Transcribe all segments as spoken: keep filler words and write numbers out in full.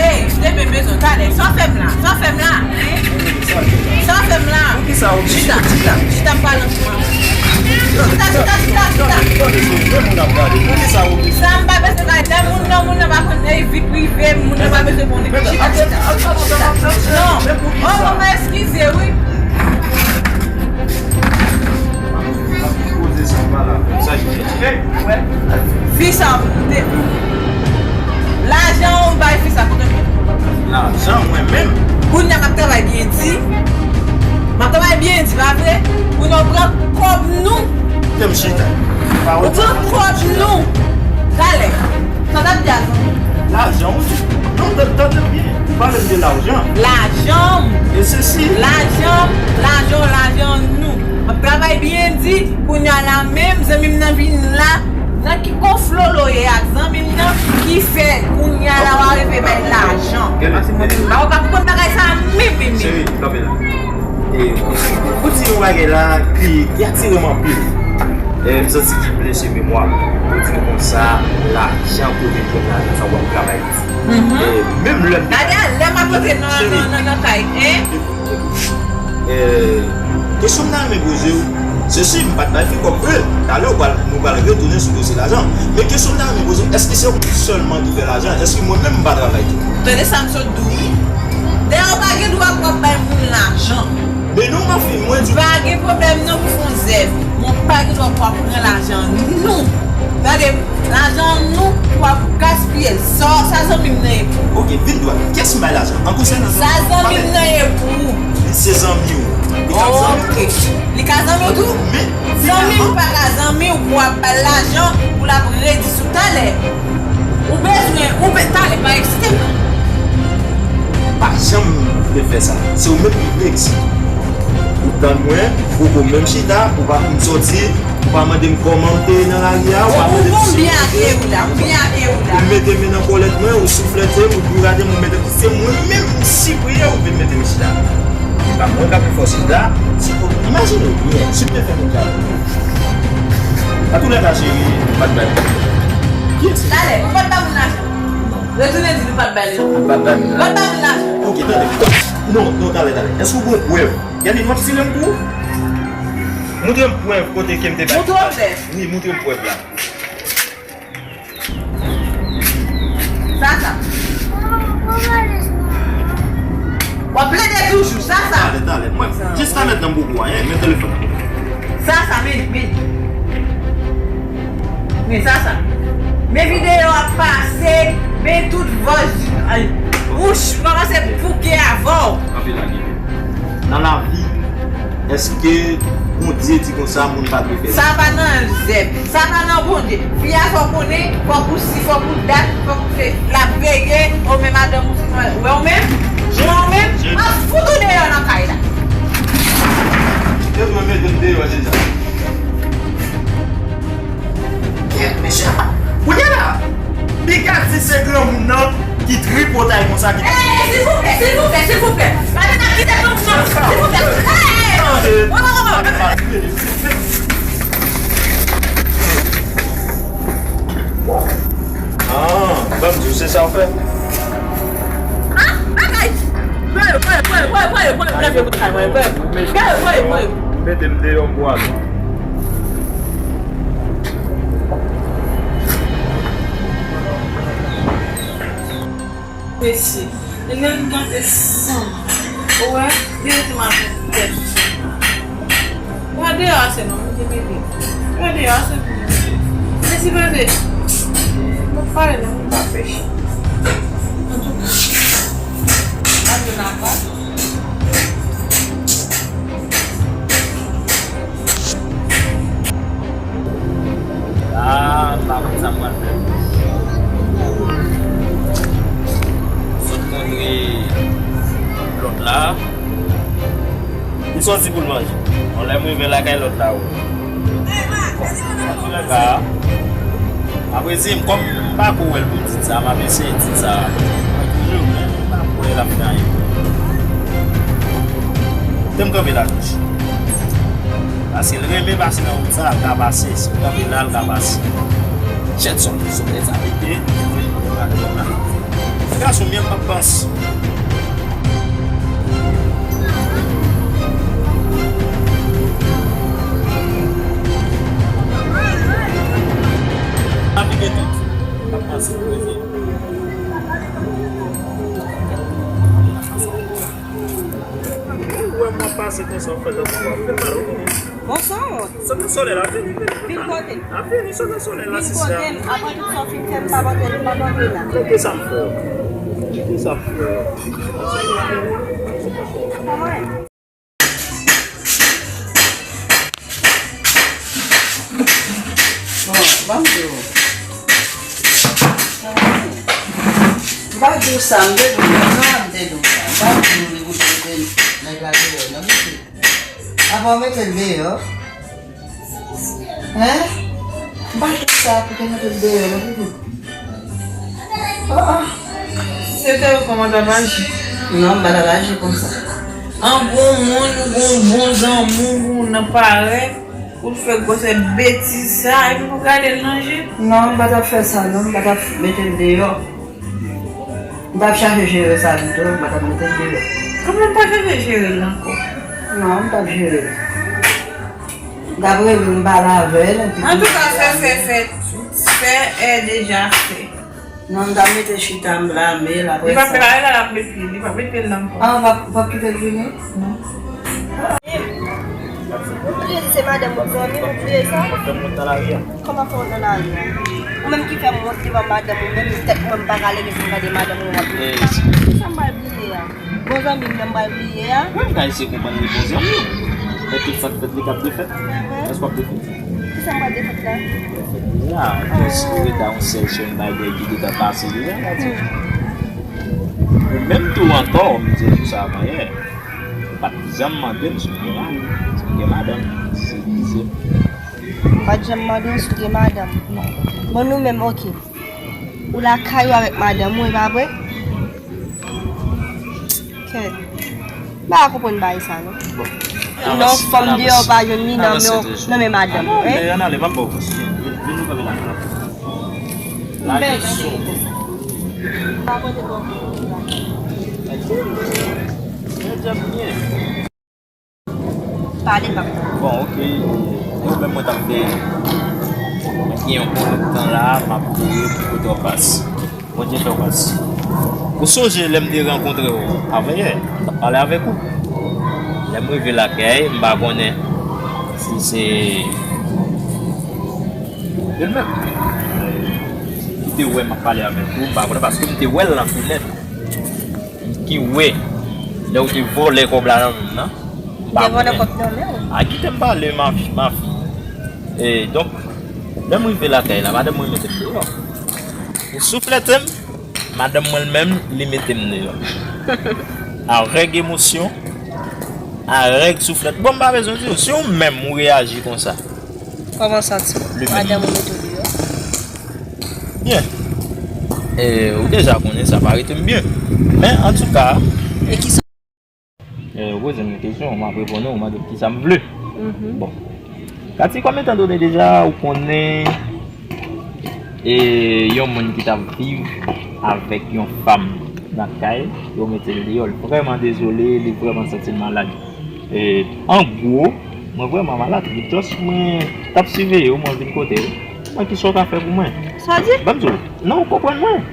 Ey, te men bezwen talè. Sa w fè m la? Sa w fè m la? Sa w fè m la? Chita, chita, chita, m pale ansanm avè w. Chita, chita, chita, chita. Sa m pa bezwen talè. Lè moun nan, moun nan pa konn vi prive m, moun nan pa bezwen konnen. Chita, chita, chita. Non. Oh, mwen eskize, wi. Fi sa, lajan ou bay fi sa pou mwen. Lajan mwen menm. Kounye a m ap travay byen di. M ap travay byen di, pa vre? Kounye a ou pran kòb nou. Kite m chita. Ou pran kòb nou. Talè. Sa t ap di a zanmi? Lajan ou di? Non, tande, tande byen. Ou pale m de lajan. Lajan m. E se si. Lajan m, lajan w, lajan nou. M ap travay byen di, kounye a la menm, zanmi m nan vin la. Nan ki konflolo ye ak zanmi m nan ki fè kounye a la w arive bay lajan? Pase mwen menm, m pa konn bagay sa menm, menm, menm. Cheri, kanpe la. E, ou di yon bagay la ki, ki atire m anpil. E, m santi ki blese memwa m. Ou di m konsa, lajan, kote w jwenn lajan sa w ap travay. E, menm lè m te... Gade a, lè m ap antre nan, nan, nan, nan kay, en? E, kesyon m ta renmen poze w, se si m pa t bay fi kòb vre, talè w pral, nou pral retounen sou dosye lajan. Men kesyon m ta renmen poze w, èske se ou sèlman ki fè lajan? Èske mwen menm m pa travay tou? Tande sa m sot di w wi. Dayè, ou pa gen dwa pou w ap bay moun lajan. Men non, ma fi, mwen di w. Pa gen pwoblèm non pou fè yon zèv. Mwen pa gen dwa pou w ap pran lajan nou. Tande, lajan nou pou w ap gaspiye l. Sa, sa zanmi m nan ye pou ou. Ok, vin dwat. Kiyès m bay lajan? An konsènan zanmi m, sa zanmi m nan ye pou ou. Li se zanmi w. Li ka zanmi w. Ok. Li ka zanmi w tou? Men, zanmi w pa ka zanmi w pou w ap ba l lajan pou l ap redi sou talè. Ou bezwen, ou be-, talè, pa eksite m non. Pa janm vle fè sa. Se ou menm ki vle eksite. Ou tann mwen, poko menm chita, ou pa pou m sòti, ou pa mande m kòman m te ye nan lari a, ou pa mande m si m byen akeyi la, m byen akeyi la. Ou mete men nan kòlèt mwen, ou souflete m, ou bourade m, ou mete m, se mwen menm m sipriye ou vin mete m chita. E pa mwen k ap fè w chita, si ou imajine w byen, si m te fè moun sa. Antoulèka, cheri, m pa t bay. Kiyès? Talè, ou pa t ba moun lajan. Retounen di nou pa t bay li. Ou pa t bay moun lajan. Ou pa t ba moun lajan. Ok, tande. Non, non, talè, talè. Èske ou gon prèv? Gade, m ap sile m pou ou. Montre m prèv kote ke m te bay. Montre w prèv. Wi, montre m prèv la. Sa, sa. W ap plede toujou, sa, sa. Talè, talè. Mwen, jis la mentnan m poko anyen, men telefòn nan. Sa, sa, men, men. Men sa, sa. Men videyo ap pase, men tout vòs, ay, wouch, m pa panse bouke avè w. Kanpe la, Gigi. Nan lavi, èske Bondye di konsa moun pa dwe fè? Sa pa nan zèb, sa pa nan Bondye. Fi a fòk konnen, fòk ou si, fòk ou dat, fòk ou se, l ap veye, ou menm madanm ou si, ou wè ou menm, ou wè ou menm, m ap fout ou deyò nan kay la. Yo dwe mete m deyò deja. Kèt, mesye. Kounye a la, piga di se granmoun nan ki tripotay konsa ki... Ey, silvouplè, silvouplè, silvouplè. Gade n ap kite granmoun nan, silvouplè. Ey, ey, ey. Wè, wè, wè, wè. Ah, ban m di w se sa w fè. Ah, bagay. Voye, voye, voye. Mete m deyò m pwale. Mesye, e lè m gade san, ou wè, li rete m avèk tèt. Gade a se non, m te mete. Gade a se non. Mesye, gade. Mwen pale non, mwen pa peche. Antouka, gade la pa. Ah, m pa konn sa m pral fè. Sot kontre lòt la. Li sòti pou l manje. Yon lè m rive lakay lòt la, wi. Bon, antoulèka, apre di m, kòm m pa ko wè l pou di sa, m ap eseye di sa. Mwen toujou, men m pa kwè l ap fè anyen. Te m kanpe la, touche. Paske l renmen pase nan wout sa, l ka pase. Si l kanpe la, l ka pase. Chèt sòt, sòt sa mete. Gason, byen m ap panse. Aplike tout. M ap panse pou rezève. Ou wè m ap pase konsa, w fè lòt bò, w ap fè mal, ou vini. Bon, sanwont. Sot nan solèy la, vini, vini. Vin kote m. A, vini, sot nan solèy la, sista. Vin kote m. Apre tout sa w fin fè m, m pa pote, m pa pote la. Men kisa m fè w? Kisa m fè w? Kòman e? Bon, ban m di w. M pa di w sa, m te di w, non, m te di w sa. M pa di w li pou mete nèg la deyò, non, mesye. Apa w mete l deyò? Hein? M pa di w sa pou te mete l deyò, non, mesye. Ah, ah. Se te ou kòman t ap aji? Non, m pa t ap aji konsa. An bon moun, ou gon bon zanmi w, ou nan parèt, ou fè gwosè betiz sa, epi pou gade l nan je? Non, m pa t ap fè sa, non, m pa t ap mete l deyò. M t ap chache jere sa pito, m pa t ap mete l deyò. Kòman m pa chache jere l ankò? Non, m t ap jere l. Dapre li, m pale avè l, epi... Antouka, fè, fè, fè, fè, è, deja fè. Non, m ta mete chita m la, men l apre sa. Li pa pale la, l ap met pye, li pa met pye l la ankò. Ah, w ap, w ap kite l vini? Non. Ou bliye di se madanm ou, zanmi ou, ou bliye sa? Kòman fè w nan lari a? Ou menm ki fè m wont devan madanm ou, menm tèt mwen m pa ka leve pou m gade madanm ou, w ap bliye sa? Kisa m pral bliye a? Bon zanmi m nan m pral bliye a? Mwen m ka eseye konprann li bon zanmi. Men tout sa k fèt li k ap defèt. Èske w ap defèt? Kisa m pral defèt la? Ya, jis ou rete a yon sèl chèn bagay ki gentan pase deja, gade. Ou menm tou antò, m di l sa avan yè. Ou pa t janm mande m si m gen mari, si m gen madanm, si se ki se. Ou pa t janm mande w si w gen madanm? Non. Bon, nou menm, oke. Ou lakay ou avèk madanm ou, e pa vre? Kèt. M pa ka konprann bagay sa, non. Bon. Non, fanm deyò pa jwenn li nan men, nan men madanm ou, hein? Ann ale, ann ale, m ap ba w konsèy. Vin, vin nou kanpe la. M bèl. Pale, m ap tande. Bon, oke. Pwoblèm mwen t ap fè. Mwen gen yon bon tan la, m ap kouri pou kote w pas. Bondye fè w pas. Ou sonje lè m te rankontre w avanyè, m t ap pale avèk ou. Lè m rive lakay, m pa konnen si se li menm ki te wè m ap pale avèk ou, m pa konnen paske m te wè l nan fenèt. Ki wè lè w te vòlè kòb la nan men m nan. M pa konnen. Te vòlè kòb nan men w? A, kite m pale, ma fi, ma fi. E, donk, lè m rive lakay la, madanm mwen mete m deyò. Ou souflete m, madanm mwen li menm, li mete m deyò. Avèk emosyon, avèk souflèt. Bon, m pa bezwen di w, si w menm ou reyaji konsa. Kòman w santi w? Li menm. Madanm ou mete w deyò? Byen. E, ou deja konnen sa pa rete m byen. Men, antouka. E kisa? E, ou poze m yon kesyon, m ap reponn ou, ou mande m kisa m vle. Mhm. Bon. Kati, konbyen tan done deja ou konnen, e, yon moun ki t ap viv avèk yon fanm nan kay, yo mete l deyò, l vrèman dezole, li vrèman santi l malad. E, an gwo, mwen vrèman malad. Just mwen t ap siveye w, mwen vin kote w. Mwen, kisa w ka fè pou mwen? Sa w di? Ban m di w. Non, ou konprann mwen.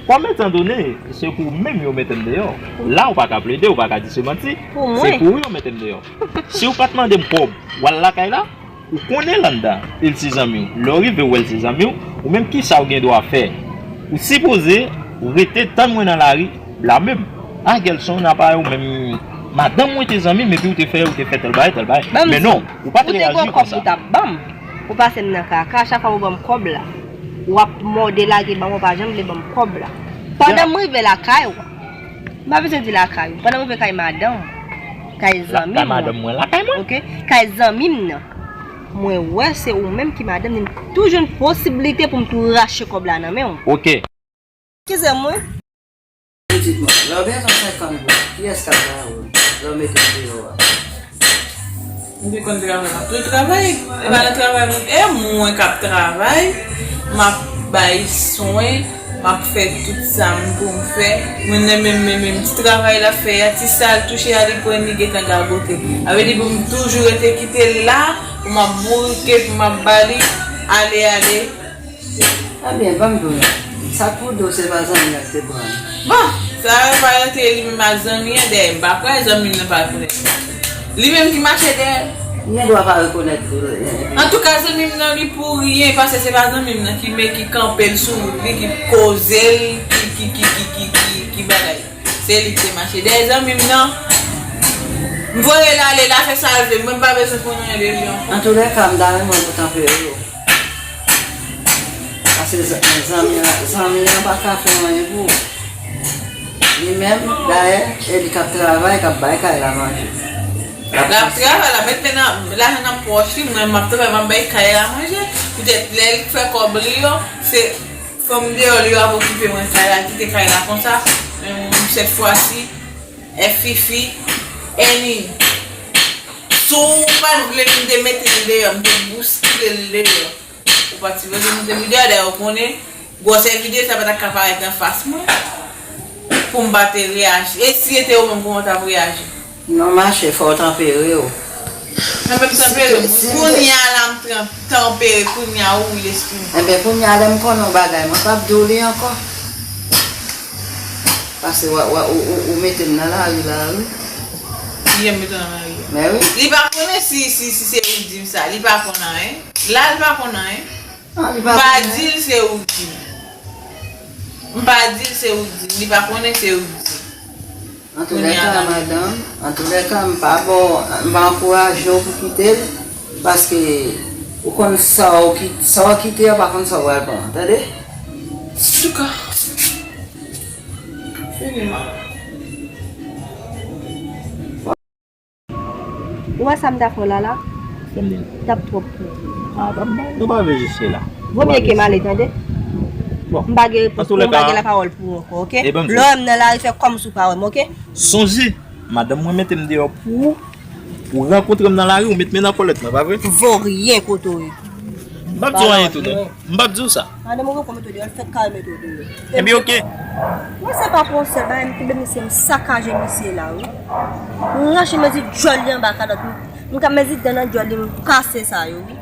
Konbyen tan done, se pou ou menm yo mete m deyò. La, ou pa ka plede, ou pa ka di se manti. Pou mwen. Se pou ou yo mete m deyò. Si w pa t mande m kòb, w al lakay la, ou konnen l anndan, e l se zanmi w. Lè w rive, w wè l se zanmi w, ou menm kisa w gen dwa fè? Ou sipoze rete tann mwen nan lari, la menm. A, Gelson, n ap pale ou menm, madanm mwen te zanmi m, epi ou te fè, ou te fè tèl bagay, tèl bagay. Men non, ou pa t reyaji konsa. Ou te gen kòb ou t ap ban m. Ou pase m nan kaka, chak fwa ou ban m kòb la, w ap mòde lage ban mwen, ou pa janm vle ban m kòb la. Pandan m rive lakay ou, m pa bezwen di lakay ou, pandan m rive kay madanm, kay zanmi m, kay madanm mwen, lakay mwen. Oke, kay zanmi m nan, mwen wè se ou menm ki madanm li, m tou jwenn posiblite pou m tou rache kòb la nan men w. Oke. Eskize m wi. Pitit mwen, lè w bezwen senkant goud, kiyès k ap ba ou l? Lè w mete l deyò a. M te konn travay, m ap toujou travay. E pa nan travay mwen, e mwen k ap travay, m ap bay swen, m ap fè tout sa m pou m fè. Mwen nan menm, menm, menm ti travay l ap fè a, ti sa l touche a, li pran, li gentan gagote. Sa vle di pou m toujou rete kite l la, pou m ap bourike, pou m ap ba li, ale, ale. Ebyen, ban m di w, sa k pou di w se pa zanmi an ki te pran l? Bon, sa yo pa rete li menm ak zanmi an dèyè. M pa kwè zanmi m nan pa rekonèt li. Li menm ki mache dèyè. Li gen dwa pa rekonèt tou. Antouka, zanmi m nan, li pou ryen, paske se pa zanmi m nan ki men, ki kanpe l sou wout li, ki koze l, ki, ki, ki bagay. Se li ki te mache dèyè zanmi m nan. M voye l ale, l a fè sa l vle. Mwen, m pa bezwen konn anyen de li ankò. Antoulèka, m ta renmen w tanpere w. Paske zan-, zanmi an, zanmi an pa ka fè anyen pou ou. Li menm, dayè, e li k ap travay, k ap bay kay la manje. L ap travay, l ap met men nan, lajan nan pòch li, mwen, m ap travay, m ap bay kay la manje. Poutèt lè l fè kòb li yo, se fanm deyò li yo ap okipe mwen kay la, kite kay la konsa. Men sèt fwa si, F Fifi, Annie, si w pa t vle m te mete l deyò, m te bouskile l deyò. Ou pa t sipoze monte videyo a, dayè ou konnen gwosè videyo sa pa t ap ka parèt anfas mwen pou m pa te reyaji. E si se te ou menm, kòman w t ap reyaji? Non, machè, fò w tanpere w. Mwen menm tanpere, si, si, kounye a la m tan-, tanpere, kounye a ou lespri m. Enben, kounye a lè m konnen yon bagay, mwen p ap di w li ankò. Paske w, w, ou, ou, ou mete m nan lari la, wi. Kiyè mete w nan lari a? Men wi. Li pa konnen si, si, si se ou k di m sa. Li pa konn anyen. La, li pa konn anyen. Ah, li pa konn. M pa di l se ou k di m. M pa di l se ou k di m. Li pa konnen se ou k di m. Antouka, madanm, antouka, m pa ba w, m pa ankouraje w pou kite l, paske ou konn sa w ki-, sa w kite a, pa konn sa w pral pran, tande? Antouka, fini mal. Ou wè sa m ta fè w la la? Fè m di l. T ap twòp pou ou. Ah, pa, pa, nou pa rive jiske la. Vo mye ke m ale, tande? Bon. M pa gen repons pou ou, m pa gen lapawòl pou ou ankò, oke? Lè w wè m nan lari, fè kòmsi w pa wè m, oke? Sonje, madanm mwen mete m deyò pou ou, ou rankontre m nan lari, ou met men nan kòlèt mwen, pa vre? Voryen kote w ye. M p ap di w anyen tou, non. M p ap di w sa. Madanm ou rankontre m deyò, l fèk kare mete w deyò. Ebyen, oke. Mwen, se pa pou yon sèl bagay, m kenbe misye, m sakaje misye la, wi. M rache mezi djòl li anba kalòt, m, m ka mezi dan nan djòl li, m kase sa yo, wi.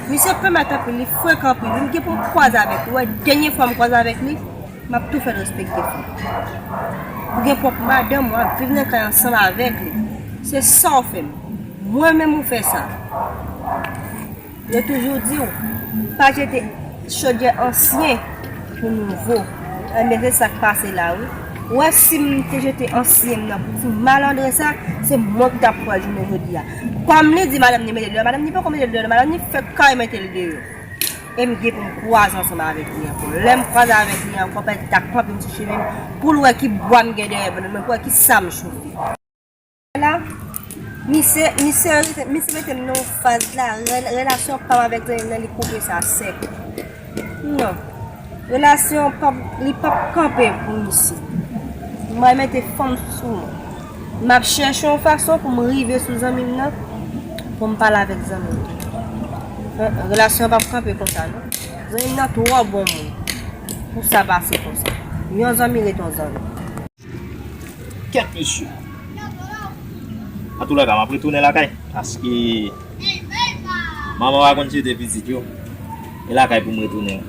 Misye pèmèt anpil, li frekan anpil, wi. M gen pou m kwaze avèk li, wè, dènye fwa m kwaze avèk li, m ap tou fè l respekte fi. Ou gen pwòp madanm ou, w ap viv nan kay ansanm avèk li. Se sa w fè m. Mwen menm ou fè sa. Yo toujou di w, pa jete chodyè ansyen pou nouvo. Enben, se sa k pase la, wi. Ou wè, si m te jete ansyen m nan pou ti malandren sa, se mwen ki t ap pran l jounen jodi a. Kòm li di madanm ni mete l deyò, madanm ni poko mete l deyò, madanm ni fèk kare mete l deyò. E m gen pou m kwaze ansanm avèk li ankò. Lè m kwaze avèk li ankò, pèdi ta kanpe m sou chemen m pou l wè ki bwa m gen dèyè vant mwen, pou l wè ki sa m chofe. La, misye, misye, misye mete m nan yon faz la, rel-, relasyon pa m avèk zanmi m nan, li koupe sa sèk. Non. Relasyon pa m, li p ap kanpe pou misye. Mwen mete fanm sou mwen. M ap chèche yon fason pou m rive sou zanmi m nan, pou m pale avèk zanmi m nan. Relasyon pa p kanpe konsa, non. Zanmi m nan twò bon moun pou sa pase konsa. Yon zanmi ret yon zanmi. Kèt mesye. Antouka, m ap retounen lakay. Paske manman pa konn chete pitit yo. E lakay pou m retounen.